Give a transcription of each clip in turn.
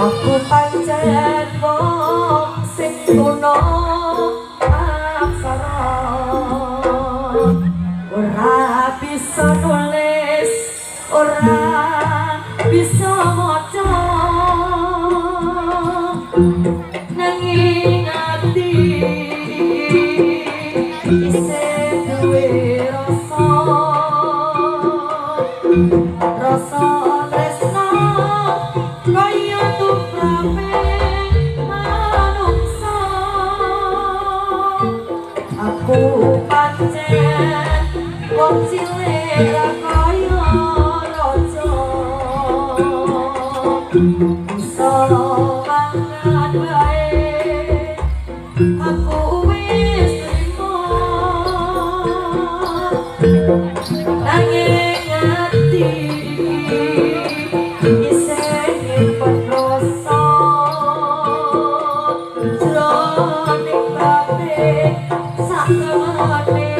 Aku pancen wong sing kuno aksara, ora bisa nulis, ora bisa maca, nanging ati isih duwe rasa, rasa tresna kaya tumrape manungsa. Aku pancen wong cilik ra kaya raja, iso mangan wae aku wis trimo, nanging ati isih nyimpen rasa jroning batin, saktemene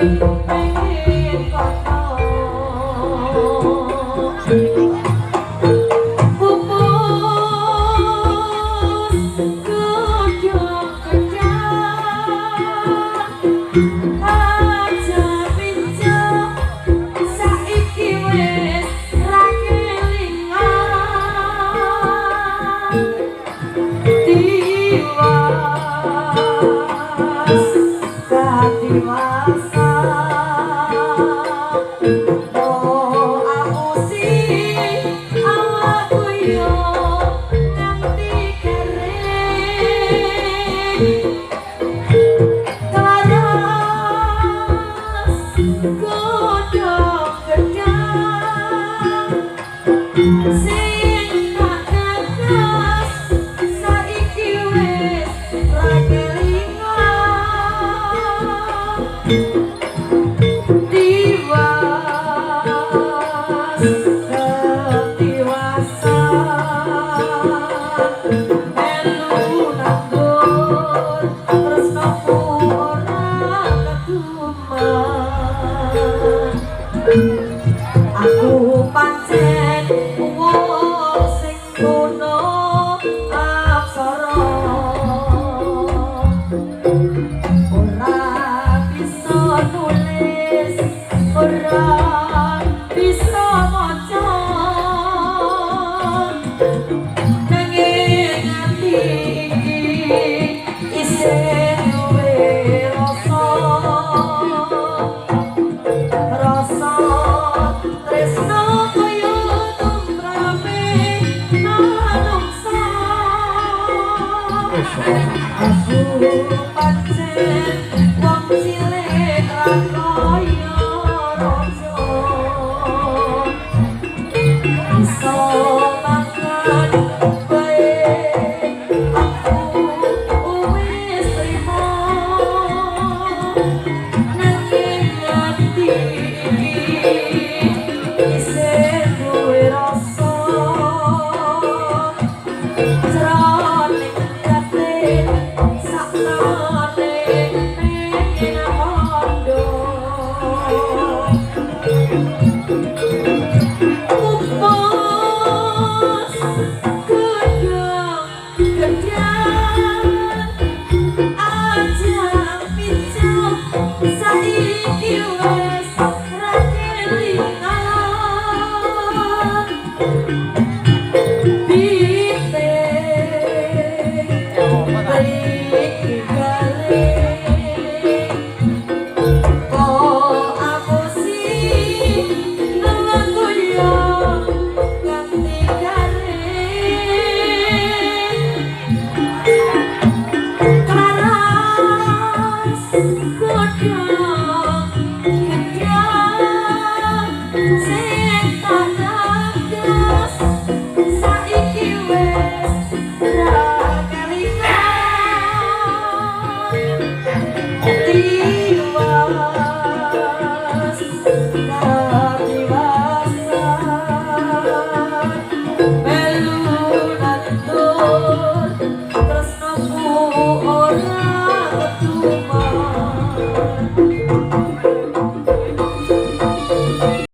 pengen kono. Pupus godhong gedhang aja pinjam, saiki wis ra kelingan. Tiwas katiwasan oh apusi awakku yo nganti kering. Klaras godhong gedhang sing tak gagas saiki wis ra kelingan. Tiwas ketiwasan melu nandur tresnoku ora keduman. Aku pancen wong sing kuno aksara, ora bisa nulis, ora bisa maca, nanging ati iki isih duwe rasa, rasa tresna kaya tumrape manungsa. Aku pancen wong cilik ra kaya raja, iso mangan wae aku wis trimo, nanging ati iki isih duwe rasa jroning batin, saktemene pengen kondo.